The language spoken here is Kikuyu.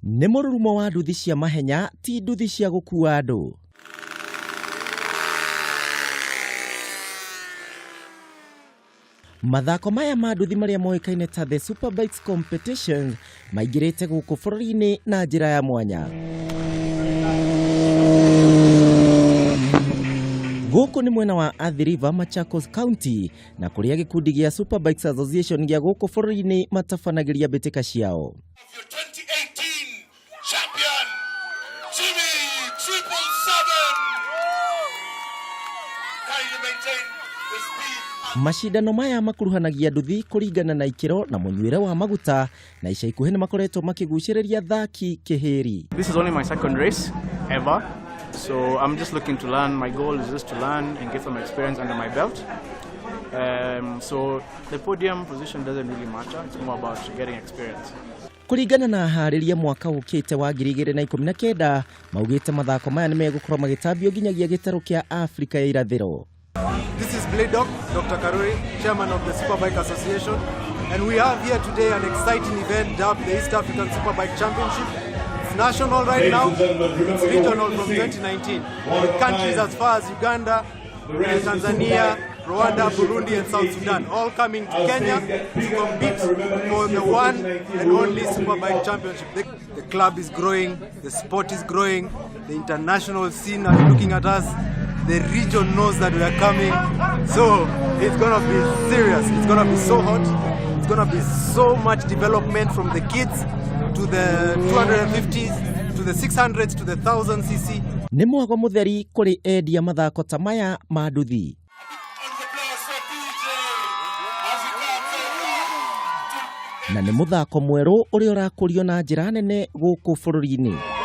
Nĩ mũrurumo wa nduthi cia mahenya, ti nduthi cia gũkua andũ. Mathako maya ma nduthi marĩa moĩkaine ta The Superbikes Competitions maingĩrĩte gũkũ bũrũri-inĩ na njĩra ya mwanya. Gũkũ nĩ mwena wa Athi River, Machakos County, na kũrĩa gĩkundi gĩa Superbikes Association gĩa gũkũ bũrũri-inĩ matabanagĩria mbĩtĩka ciao. Of your 2018 champion, Jimmy 777. Kindly maintain the speed. Macindano maya makuruhanagia nduthi kũringana na ikĩro na mũnyuĩre wa maguta, na ica ikuhĩ nĩ makoretwo makĩgucĩrĩria thaki kĩhĩri. This is only my second race ever, so I'm just looking to learn. My goal is just to learn and get some experience under my belt. So the podium position doesn't really matter. It's more about getting experience. Kũringana na aharĩria, mwaka ũkĩte wa 2019 maugĩte mathako maya nĩ megũkorwo magĩtambio nginyagia gĩtarũ kĩa Afrika ya Irathĩro. This is Blade Dog, Dr. Karuri, chairman of the Superbike Association, and we have here today an exciting event dubbed the East African Superbike Championship. It's national right now, it's regional from 2019, with countries as far as Uganda, Tanzania, Rwanda, Burundi, and South Sudan, all coming to Kenya to compete for the one and only Superbike Championship. The club is growing, the sport is growing, the international scene are looking at us. The region knows that we are coming. So it's gonna be serious. It's gonna be so hot. It's gonna be so much development from the kids to the 250s, to the 600s, to the 1000 cc. Nĩ mwago mũtheri kũrĩ endia mathako ta maya ma nduthi. On the applause for PJ as he comes over to Na nĩ mũthako mwerũ ũrĩa ũrakũrio na njĩra nene gũkũ bũrũri-inĩ.